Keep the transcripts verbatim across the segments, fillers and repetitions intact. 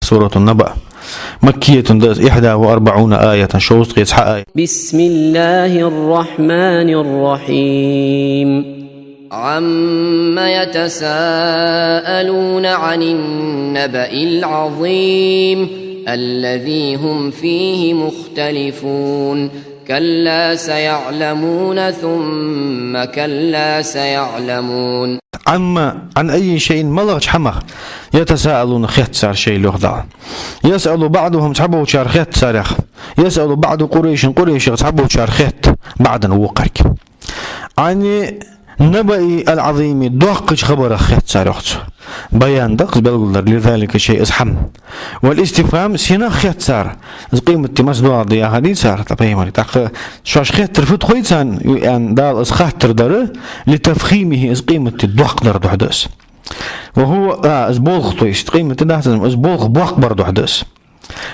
سورة النبأ. مكية да из, إحدى وأربعون آية, шовзткъеи цхьа аят. بسم الله الرحمن الرحيم. عم يتساءلون عن النبأ العظيم الذي هم فيه مختلفون. كلا سيعلمون ثم كلا سيعلمون. عم، عن أي شيء, малагӀча хӀамах, يتساءلون, хетт цар шоайла, йоах Дала. يسأل بعضهم, цхьаболчар хетт царех. يسأل بعض قريش, Къурайшех цхьаболчар хетт بعضا, вокхарга. عن النبأ العظيم, доккхача хабарах хетт цар, йоах цо. Баян да-кх из, белгалдар, لذلك الشيء, из хӀама. والاستفهام, сенах хетт цар? Из къематди маца доагӀаргда яхади цар, тӀаккха пайхамарга. ТӀаккха шоаш хеттар фуд хой царна, аьнна, Дала из хаттар дар, لتفخيمه, из къематди доккха дар духьа да из. وهو, а, из болх, то есть къематди дац из, из болх боккха бар духьа да из.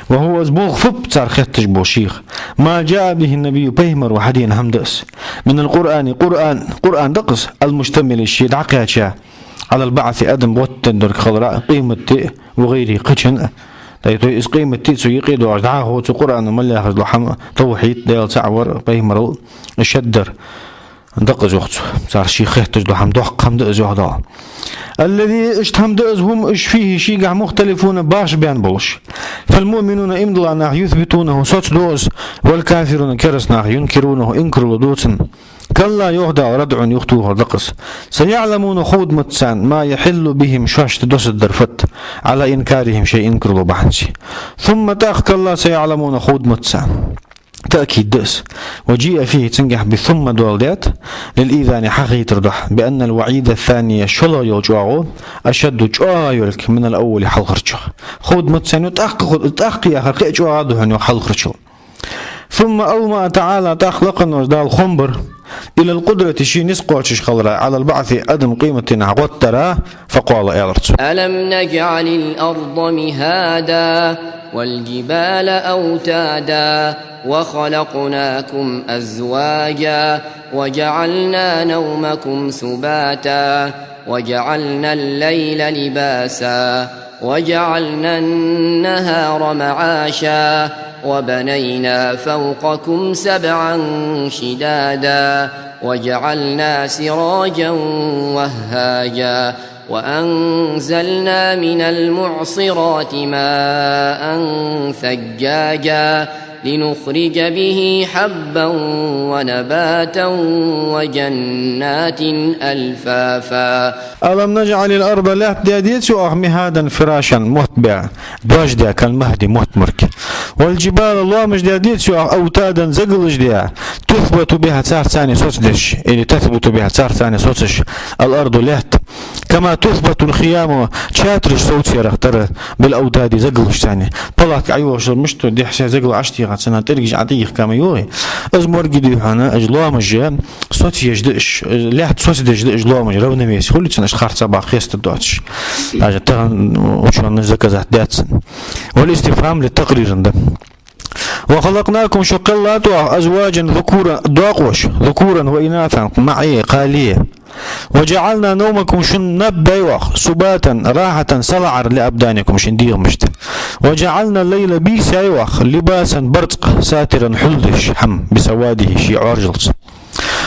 وهو, из болх фуд цар хетташ бола шийх? ما جاء به النبي, пайхамаро хьадена хӀама да из. من القرآن, Къуръан, Къуръан да-кх из, المشتمل, ше дӀакхаьча, على البعث, адам гӀоттадергдолга хилара, къематди, وغيره, кхычун а. Дай, то есть из къематди, цу юкъе доагӀаш, дӀахо цу Къуръано мел яхаш дола хӀама, тавхьид, Даьла цаӀ вар, пайхамарал шаддар. Да-кх из, йоах цо, цар шийх хетташ дола хӀама, доккха хӀама да из, йоах Дала. الذي, иштта хӀама да из, هم, уж, فيه, шийгахь, مختلفون, башха баьнна болаш. فالمؤمنون, иман дола нах, يثبتونه, соцаду из, والكافرون, кераста нах, ينكرونه, инкарло ду цун. كلا, йоах Дала, ردع, юхатохар да-кх из. سيعلمون, ховргда ма да царна, ما يحل بهم, шоашта досаргдар фуд, على إنكارهم, шоай инкарло бахьанца. ثم, тӀаккха, كلا سيعلمون, ховргда ма да царна. تأكيد да из. وجيء فيه, цунгахь بثم доаладаьд, للإيذان, хьахайтар духьа, بأن الوعيد الثاني, шоллагӀа йола чӀоагӀо, أشد, чӀоагӀа йолга, من الأول, хьалхарчох. Ховргда ма да царна, тӀаккха ху-, тӀаккха яхар кхы а чӀоагӀа да хьона, йоах, хьалхарчул. ثم أومأ تعالى, тӀаккха лакха волча Дала хам бир, إلى القدرة, ший низ кхоачаш хилара, على البعث, адам къематдийнахьа гӀоттадара, فقال, аьлар цо: ألم نجعل الأرض مهادا والجبال أوتادا وخلقناكم أزواجا وجعلنا نومكم سباتا وجعلنا الليل لباسا وجعلنا النهار معاشا وبنينا فوقكم سبعا شدادا وجعلنا سراجا وهاجا وأنزلنا من المعصرات ماء ثجاجا لنخرج به حبا ونباتا وجنات ألفافا. ألم نجعل الأرض, лаьтта даьдеций оаха, مهادا, فراشا, мотт баь, дош даь, كالمهد, мотт морг. والجبال, лоамаш даьдеций оаха, أوتادا, загалаш даь, تثبت بها, царца соцадеш, или تثبت بها, царца соцаш, الأرض, лаьтта. كما تثبت الخيام, чатраш совцарах тара, بالأوتاد, загалашца. Палатка Ӏойохаш мишта дехьа-сехьа загал Ӏотеха, цунна тӀергаш Ӏотеха, кама йоагӀий. Из морг да хьона, уж лоамаш соцаеш да уж, лаьтта соцадеш да уж лоамаш, равновесие хулий цун, уж харцахьа баха хестаргдоацаш. Даже тахан учёныша доказать даьд цунна. والاستفهام للتقرير да. وخلقناكم, шо кхеллад оаха, أزواجا, ذكورا, дакъош, ذكورا وإناثا, маӀе, кхале. وجعلنا نومكم, шун наб баьй оаха, سباتا, راحة, салаӀар, لأبدانكم, шун дегӀамашта. وجعلنا الليل, бийса яьй оаха, لباسا, барзкъа, ساترا, хьулдеш хӀама, بسواده, ший Ӏоаржалца.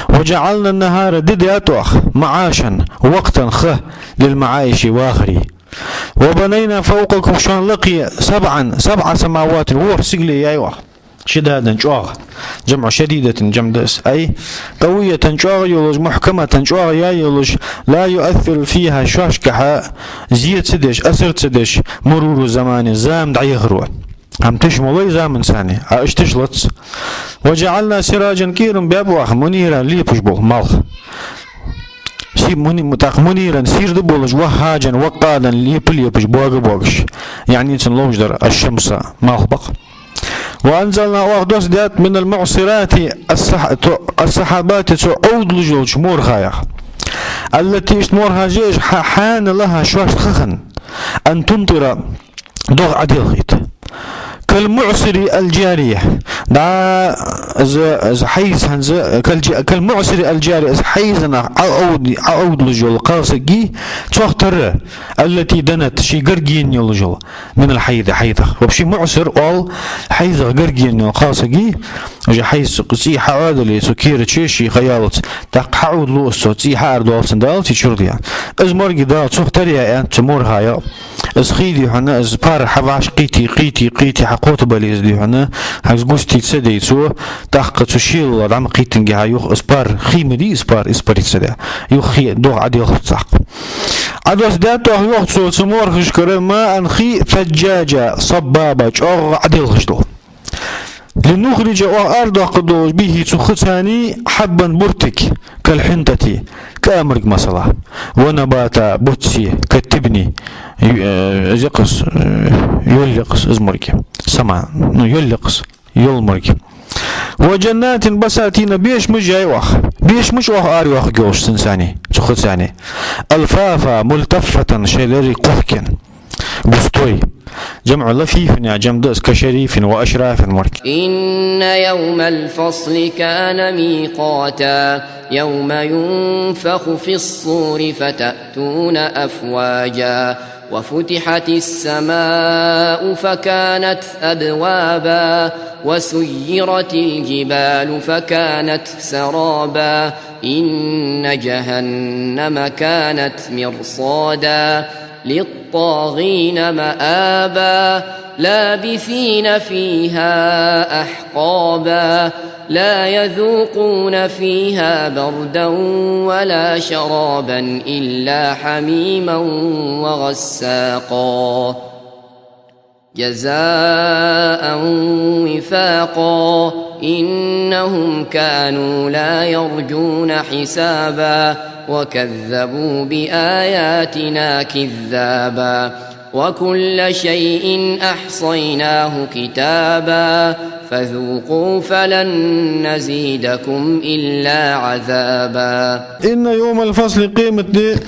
وجعلنا النهار, ди даьд оаха, معاشا, وقتا, ха, للمعايش, вахара. وبنينا فوقكم, шоана лакхе, سبعا, سبع سماوات, ворхӀ сигале яьй оаха. شدادا, чӀоагӀа. جمع شديدة, جمع да из. أي قوية, чӀоагӀа йолаш, محكمة, чӀоагӀа яь йолаш, لا يؤثر فيها, шоашкахьа зе ца деш, асар ца деш, مرور الزمان, зама дӀаяхаро. ХӀама тиша ма лой заманца, а уж тиша лац. وجعلنا سراجا, кӀерам баьб оаха, منيرا, лепаш бола малх. Си-, муни-, м-, тӀаккха منيرا, сийрда болаш, وهاجا, وقادا, лепа-лепаш, боага-боагаш. ЯӀни цун ловш дар الشمس, малх ба-кх. وأنزلنا, оаха доссадаьд, من المعصرات السح-, то, السحابات, цу Ӏовдалаш йолча морхаех. التي, иштта морхаш я уж, ح-, حان لها, шоашта ха хинна, أن تمطر, догӀа Ӏоделхийта. كالمعصر الجاري, дӀа из, из хьайз хӀанз, كالج-، كالمعسر الجاري, из хьайзанах Ӏоавд-, Ӏоавдалуш йола кхалсаг я, цох тара, التي دنت, ший гарга ена йолаш йола, من الحيض, хьайзах. Вообще муӀсир оал хьайзах гарга ена йола кхалсаг я, уже хьайз цу цӀий хьаӀодале цу керача ший ха яллалца, тӀаккха хьаӀовдалу из цо, цӀий хьаӀоадоал цун Дала, цу чура я. Из морг я Дала цох тара яь, аьннад цу морхӀо. Из хий дий хьона, из пар хьавӀашагӀкхийтте, кхийтте, кхийтте хьакхоачабале из дий хьона, хӀанз густи ца дой цо, тӀаккха цу шелалах дӀа ма кхийттинге хьа юха из пар, хий ма дий из пар, испариться даь. Юха хий догӀа Ӏоделхац цхьаккха. Ӏодоссадаьд оаха, йоах цо, цу морхашкара ماء, хий, ثجاجا صبابا, чӀоагӀа Ӏоделхаш дола. لنخرج, оаха арадоаккхаргдолаш, به, цу хица, حبا, буртиг, كالحنطة, кӀамарг масала, ونباتا, буцци, كالتبن, ю-, э, из я-кх из, э, йол я-кх из, из морг я. Сама, ну, йол я-кх из, йол морг. وجنات بساتين, бешамаш я оаха. Бешамаш оаха арадоаккхаргйолаш цунца, цу хица. ألفافا ملتفة, шоай лерриг кхухкена. Густой. جمع لفيف, яхаш жамӀ да из, كشريف وأشراف морг. إن يوم الفصل كان ميقاتا. يوم ينفخ في الصور فتأتون أفواجا. وفتحت السماء فكانت أبوابا. وسيرت الجبال فكانت سرابا. إن جهنم كانت مرصادا. للطاغين مآبا. لابثين فيها أحقابا. لا يذوقون فيها بردا ولا شرابا إلا حميما وغساقا. جزاء وفاقا. إنهم كانوا لا يرجون حسابا. وكذبوا بآياتنا كذابا. وكل شيء أحصيناه كتابا. فذوقوا فلن نزيدكم إلا عذابا. إن يوم الفصل, къематди,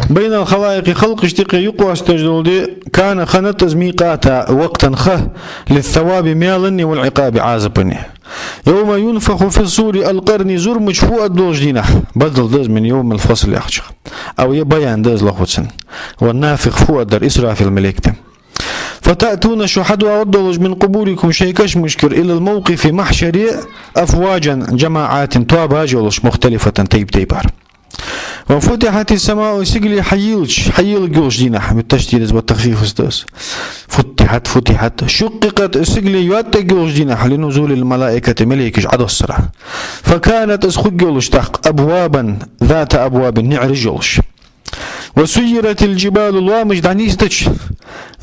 بين الخلائق, халкъашта юкъе юкъоастадеш дола ди, كان, хиннад из, ميقاتا, وقتا, ха, للثواب, маьланеи, والعقاب, Ӏазапанеи. يوم ينفخ في الصور, القرن, зурмача фу аргдолча дийнахьа, бадал да из من يوم الفصل яхачох. أو е баян да из лохуцан. والنافخ, фу аргдар, إسرافيل малейк да. فتأتون, шо хьадоагӀаргдолаш, من قبوركم, шоай кашамашкара, إلى الموقف, محشر, أفواجا جماعات, тоабаш йолаш, مختلفة, тайп-тайпара. وفتحت السماء, сигале хьайийлача, хьайийларгйолча дийнахьа, بالتشديد والتخفيف, из да из. فتحت, فتحت. شققت, сигале йоаттаргйолча дийнахьа, لنزول الملائكة, малейкаш Ӏодоссара. فكانت, из хургйолаш тӀаккха, أبوابا ذات أبواب, наӀараш йолаш. وسيرت الجبال, лоамаш дӀанийсдича,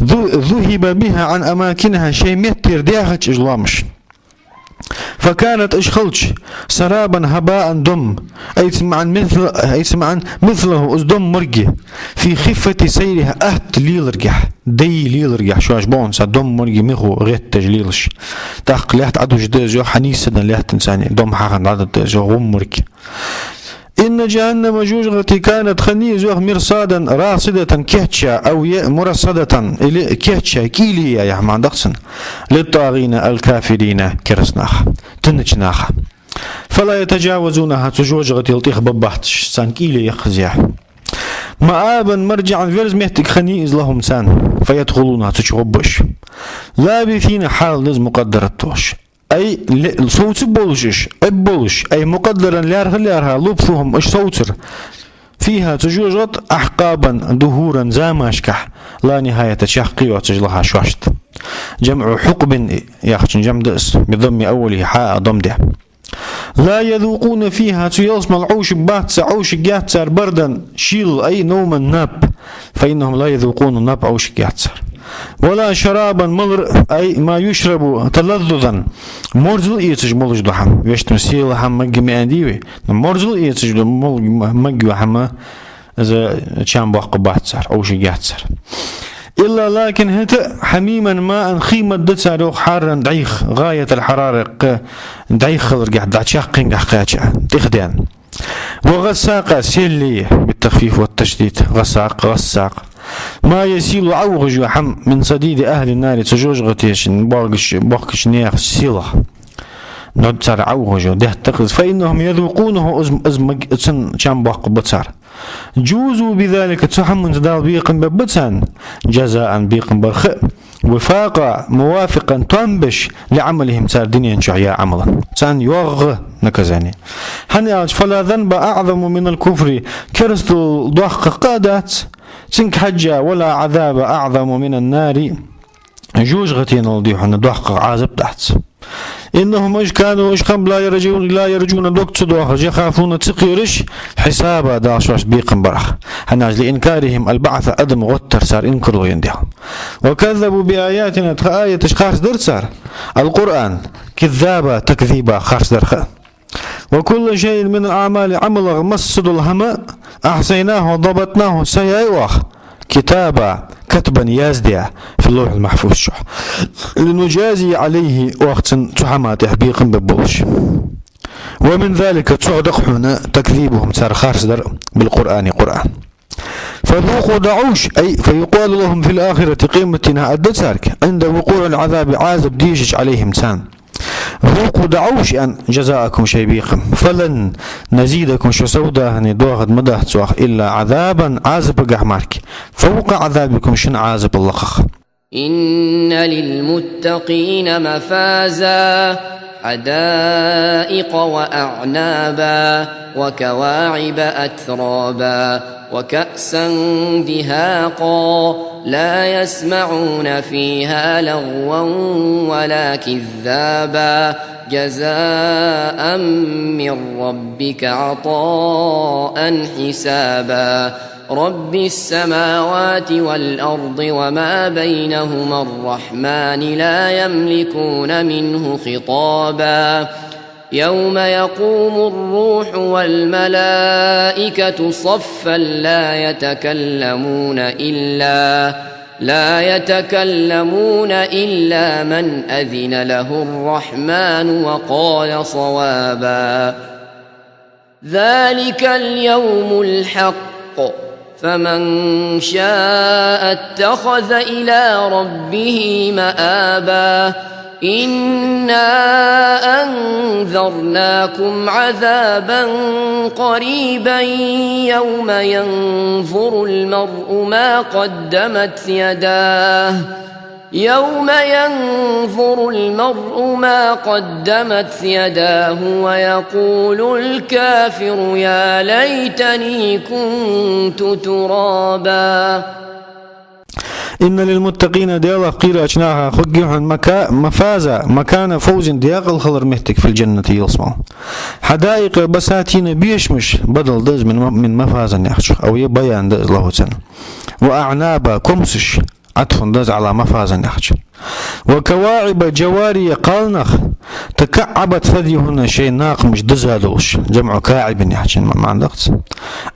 ذ-, ذهب بها عن أماكنها, шоай меттера даьхача уж лоамаш. فكانت, уж хилча, سرابا هباء, дом, أي معنى مثل, أي معنى مثله, из дом морг я, في خفة سيرها, атта леларгахьа, дай леларгахьа, шоаш боханца дом морг я михо гӀетташ лелаш. ТӀаккха лаьтта Ӏодужаш да из, йоах, хьанийсденна лаьттанца, дом хьахинна дӀадода из, йоах, гӀум морг. إن جهنم, жожагӀате, كانت, хиннай из, йоах, مرصادا, راصدة, кийча, أو е مرصدة, или кийча, кӀийле яь, яха маӀан да-кх цун, للطاغين الكافرين, кераста наха, тинача наха. فلا يتجاوزونها, цу жожагӀател тӀехбаргбац уж, царна кӀийле яккхаза. مآبا مرجعا, верза моттиг хиннай из, لهم, царна, فيدخلونها, цу чу гӀоргба уж. لابثين, хьал да из мукъаддарат долаш. أي ле-, совцаргболаш уж, Ӏебболаш, أي مقدرا, лаьрхӀа-лаьрхӀа, لبثهم, уж совцар, فيها, цу жожагӀате, أحقابا, دهورا, замашкахьа, لا نهاية, чаккхе йоацаш лаха шоашта. جمع حقب яхачун жамӀ да из, بضم أوله, хьаа дом даь. لا يذوقون فيها, цу ялсмала Ӏовшаргбац цар, Ӏовшаргьяц цар, بردا, шийла, أي نوما, наб, فإنهم لا يذوقون, наб Ӏовшаргьяц цар. ولا شرابا, малар, أي ما يشرب تلذذا, морзал эцаш молаш дола хӀама, вешта села хӀама магийта ма аьннадий вай, но морзал эцаш дола мол-, магийта хӀама, из чам боаккхаргбац цар, Ӏовшаргьяц цар. إلا, لكن, хӀаьта, حميما ماء, хий ма дарра цар, йоах, حارا, дӀайха, غاية الحرارة, кхы дӀайха хиларгахьа, дӀачаккхенгахьа кхаьча, тӀехдаьнна. وغساقا, сел ле, بالتخفيف والتشديد, гӀасакъ, гӀассакъ. ما يسيل, Ӏоухаш йола хӀама, من صديد أهل النار, цу жожагӀатен бохкача, бохкача наьха селах. Но цар Ӏовахаш, деттакъ из. فإنهم يذوقونه, из, из маг-, цун чам боаккхаргба цар. جوزوا بذلك, цу хӀаманца Дала бекхам бергба царна, جزاء, бекхам бар ха, وفاقا, موافقا, тоам беш, لعملهم, цар дунен чу яь Ӏамала. Царна йоагӀа наказание. ХӀана аьлча, فلا ذنب أعظم من الكفر, керастал доккхагӀа къа дац, цунга хьежжа, ولا عذاب أعظم من النار, жожагӀатенал, дий хьона, доккхагӀа Ӏазап дац. إنهم, уж, كانوا, уж хиннаб, لا يرجون, لا يرجون, дог ца доахаш, يخافون, ца кхераш, حسابا, Дала шоашта бекхам барах. ХӀана аьлча, لإنكارهم البعث, адам гӀоттар цар инкарло енна дела. وكذبوا بآياتنا, тха аяташ харцдар цар, القرآن, كذابا, تكذيبا, харцдар ха. وكل شيء من الأعمال, Ӏамалех масса дола хӀама, أحصيناه وضبطناه, саяьй оаха, كتابا, كتبا, яздаь, في اللوح المحفوظ чу, لنجازي عليه, оаха цун цу хӀаман тӀа бекхам бергболаш. ومن ذلك, цох да-кх хьона, تكذيبهم, цар харцдар, بالقرآن, Къуръан. فذوقوا, дӀаӀовша, أي فيقال لهم في الآخرة, къематдийнахьа аргда царга, عند وقوع العذاب, Ӏазап дешача, عليهم, царна: ذوقوا, дӀаӀовша, аьнна, جزاءكم, шоай бекхам. فلن نزيدكم, шо сов дахане доахаргдац оаха, إلا عذابا, Ӏазапагахьа мара, فوق عذابكم, шун Ӏазапал лакхагӀа. إن للمتقين مفازا، حدائق وأعنابا، وكواعب أترابا، وكأسا دهاقا، لا يسمعون فيها لغوا ولا كذابا، جزاء من ربك عطاء حسابا. رب السماوات والأرض وما بينهما الرحمن، لا يملكون منه خطابا. يوم يقوم الروح والملائكة صفا، لا يتكلمون إلا، لا يتكلمون إلا من أذن له الرحمن وقال صوابا. ذلك اليوم الحق، فمن شاء اتخذ إلى ربه مآبا. إنا أنذرناكم عذابا قريبا، يوم ينظر المرء ما قدمت يداه، يوم ينظر المرء ما قدمت يداه ويقول الكافر يا ليتني كنت ترابا. إن للمتقين, Даьлах кхерача наха хургья хьона, мака-, مفازا, مكان فوز, декъала хилара моттиг, في الجنة, ялсмала. حدائق بساتين, бешамаш, бадал да из من م-, من مفازا яхачох, أو е баян да из له цун. وأعنابا, комсаш, عطف да из على مفازا яхачун. وكواعب, جواري, кхалнах, تكعبت, фу дий хьона, шоай накхамаш дизза долаш, جمع كاعب яхачун маӀан да-кх цун.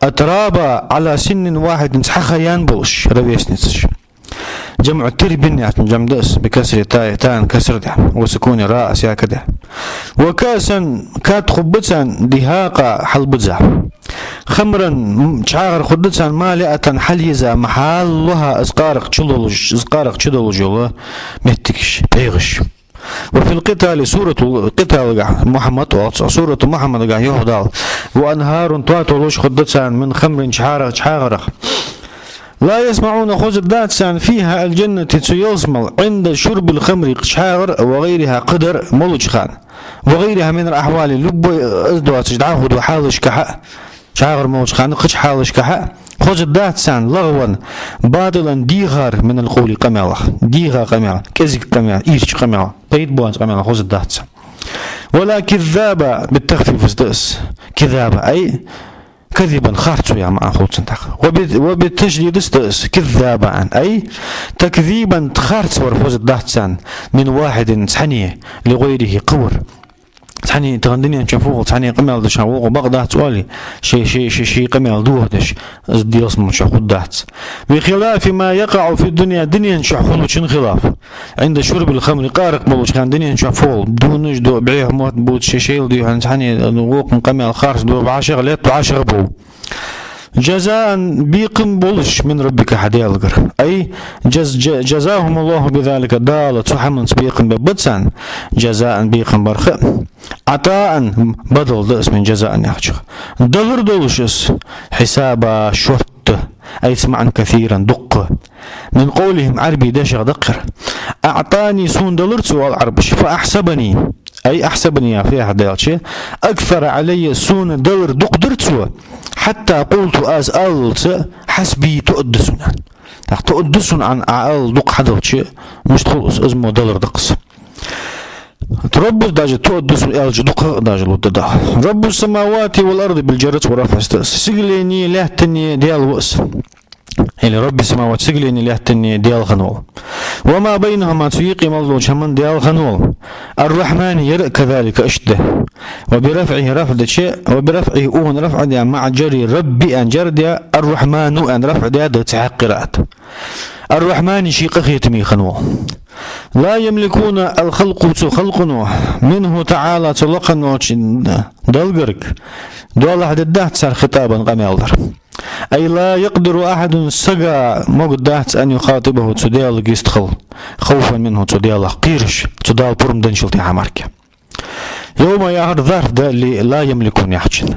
أترابا، على سن واحد, цхьа ха яьнна болаш, ровесницаш. جمع ترب яхачун جمع да из, بكسر التاء, таъан каср даь, وسكون الراء, сяка даь. وكأسا, кад хургба царна, دهاقا, хьалбизза. خمرا, м-, чхьагӀар хургда царна, مالئة, хьалъеза, محال لها, из къаракъ чулулуш, из къаракъ чудолуш йола моттигаш, пхьегӀаш. وفي القتال, سورة القتال гахь, Мухьаммад оал цох, سورة محمد гахь йоах Дала: وأنهار, тоатолаш хургда царна, من خمر, чхьагӀар-, чхьагӀарах. لا يسمعون, хозаргдац царна, فيها, الجنة, цу ялсмала, عند شرب الخمر, чхьагӀар, وغيرها, кхыдар молача хана. وغيرها من الأحوال, любой из доацаш дӀахо дола хьалашкахьа, чхьагӀар молача хана, кхыча хьалашкахьа, хозаргдац царна, لغوا, باطلا, дийхар, من القول, къамаьлах. Дийха къамаьл, кӀезига къамаьл, ийрча къамаьл, пайда боаца къамаьл хозаргдац царна. ولا كذابا, بالتخفيف из да из. كذابا, أي كذبا, харцо яха маӀан хул цун тӀаккха. وب-, وبالتشديد из да из, كذابا, أي تكذيبا, харцвар хозаргдац царна, من واحد, цхьанне, لغيره, кхывар. Цхьанне тахан дунен чу фу хул, цхьанне къамаьл деш хинна, вокхо бакъ дац оале, ший, ший, ший, ший къамаьл дохадеш, из ялсмала чу хургдац. بخلاف ما يقع في الدنيا, дунен чу хулачун хилаф. عند شرب الخمر, къаракъ болча хана дунен чу фу хул, дувнаш ду, бӀеха мотт бувц, ший-шийла, дий хьона, цхьанне, ну, вокхан къамаьл харц ду, вӀашагӀ лет, вӀашагӀ бу. جزاء, бекхам болаш, من ربك, хьа Даьлагара. أي جز-, ج-, جزاهم الله بذلك, Дала цу хӀаманца бекхам бергба царна, جزاء, бекхам барах а, عطاء, бадал да из من جزاء яхачох. Далар долаш из, حسابا, шортта, أي цу маӀан كثيرا, дукха. من قولهم, Ӏарбий дешах да-кх ер: أعطاني, сона далар цо, оал Ӏарбаша, فأحسبني, أي أحسبني, я фу яхар да аьлча, أكثر علي, сона далар дукха дир цо, حتى قلت, аз аллалца: حسبي, тоъаргда сона. ТӀаккха тоъаргда сона аьнна, Ӏа аллал дукха хьадалча, мишта хул из, из мо далар да-кх из. رب, даже тоъаргда сона аьлча дукха даже лургда Дала. رب السماوات والأرض, بالجر والرفع, сигаленеи лаьттанеи Даьла ва из. Или رب السماوات, сигаленеи лаьттанеи Даьла хинна вола. وما بينهما, цу юкъе мел долча хӀаман Даьла хинна вола. الرحمن, ер а كذلك, иштта да. وبرفعه, рафӀ дича, وبرفعه, укхунна рафӀ даь, مع جر رب аьнна جر даь, الرحمن аьнна рафӀ даь да цхьаькха къираат. الرحمن, ший къахетаме хинна вола. لا يملكون, الخلق, цу халкъо, منه تعالى, цу лакха волча Даьлагара, доалахьа дергдац цар خطابا, къамаьл дар. أي لا يقدر أحد, сага могаргдац أن يخاطبه, цу Даьлага йистхила, خوفا منه, цу Даьлах кхераш, цу Дала пурам денначул тӀехьагӀа мара. يوم яхар ظرف да للا يملكون яхачун.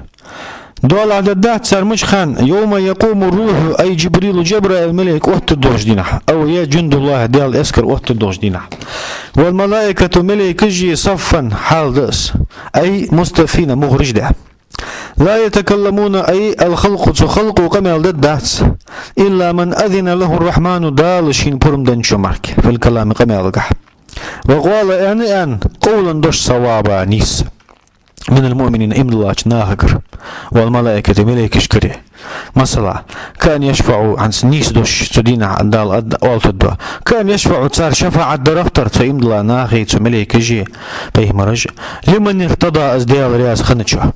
Доалахьа дергдац цар мича хана: يوم يقوم الروح, أي جبريل, Джабраил малейк оттаргдолча дийнахьа, أو يا جند الله, Даьла эскар оттаргдолча дийнахьа. والملائكة, малейкаши, صفا, хьал да из, أي مصطفين, мугӀараш даь. لا يتكلمون, أي الخلق, цу халкъо къамаьл дергдац, إلا من أذن له الرحمن, Дала шийна пурам денначо мара, في الكلام, къамаьлагахьа. وقال, аьнна а аьнна, قولا, дош, صوابا, нийса. من المؤمنين, иман диллача нахагара, والملائكة, малейкашкара. Масала, كأن يشفعوا, хӀанз нийса дош цу дийнахьа Дала ад-, оалаш да. كأن يشفعوا, цар шафаӀат дарах тара, цу иман диллача нахеи, цу малейкашеи, пайхамарашеи, لمن ارتضى, из Даьла раьза хинначоа.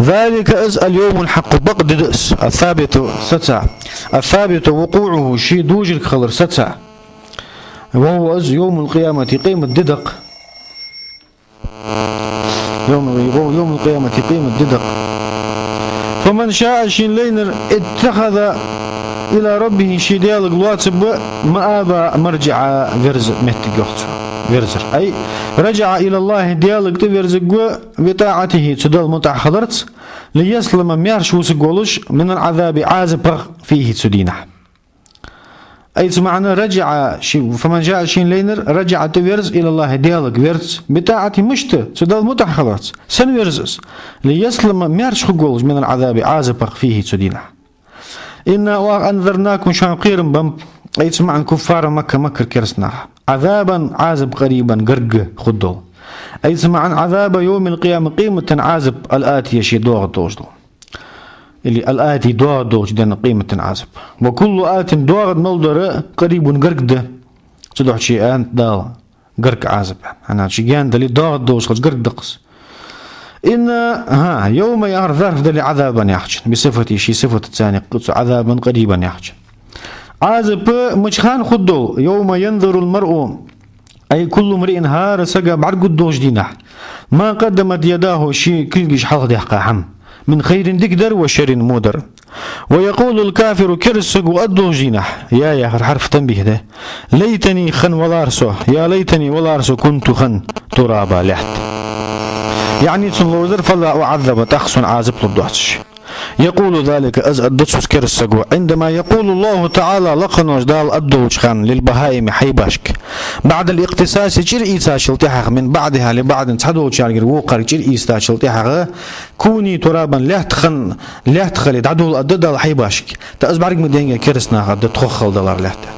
ذلك, из, اليوم الحق, бакъ ди да из, الثابت, саца, الثابت وقوعه, ший дожарг хилар саца. وهو, из, يوم القيامة, къемат ди да-кх. يوم, يوم القيامة, къемат ди да-кх. فمن شاء, шийна лайнар, اتخذ إلى ربه, ший Даьлага лоацаргба, مآبا, مرجعا, верза моттиг, йоах цо, верзар. أي رجع إلى الله, Даьлага тӀаверзаргва, بطاعته, цу Далла мутӀахьа хиларца, ليسلم, маьрша вусаргволаш, من العذاب, Ӏазапах, فيه, цу дийнахьа. أي цун маӀан رجع, ший, فمن شاء, шийна лайнар, رجع, тӀаверза, إلى الله, Даьлага верза, بطاعته, мишта, цу Далла мутӀахьа хиларца. Сенна верза из? ليسلم, маьрша хургволаш, من العذاب, Ӏазапах, فيه, цу дийнахьа. إنا, оаха, أنذرناكم, шоана кхерам беннаб, أي цун маӀан كفار مكة, Маккара кераста наха, عذابا, Ӏазап, قريبا, гарга хургдола. أي цун маӀан عذاب يوم القيامة, къемата ден Ӏазап, الآتي, ше доагӀаргдолаш дола. Или الآتي, доагӀаргдолча ден къемата ден Ӏазап. وكل آت, доагӀаргдола мел дар, قريب, гарга да. Цудухьа ше аьннад Дала гарга Ӏазап аьнна. ХӀана аьлча гаьна дале, доагӀаргдолаш хилча гарга да-кх из. إنا, хӀа, يوم яхар ظرف да لعذابا яхачун, بصفته, ший сифатаца, цу عذابا قريبا яхачун. Ӏазап мича хана хургдола? يوم ينظر المرء, أي كل امرئ, хӀара сага бӀаргагургдолча дийнахьа, ما قدمت يداه, ший кулгаш хьалхадаьккха хӀама, من خير, дикадар, وشر, вудар. ويقول الكافر, кераста саго аргдолча дийнахьа, يا яхар حرف تنبيه да, ليتني, хинна валара со, يا ليتني, валара со, كنت, хинна, ترابا, лаьтта. يعني цун ловзар, فلا أعذب, тӀаккха сона Ӏазап лургдоацаш. يقول ذلك, из аргда цо, из кераста саго, عندما يقول الله تعالى, лакха волча Дала аргдолча хана, للبهائم, хьайбашка, بعد الاقتصاص, чӀир ийцачул тӀехьагӀа, من بعضها لبعض, цхьадолчаргара вокхарга чӀир ийцачул тӀехьагӀа, كوني ترابا, лаьтта хинна, лаьтта хиле, дӀадола аргда Дала хьайбашка. ТӀаккха из бӀарга ма денга, кераста наха аргда, тхо хала далара лаьтта.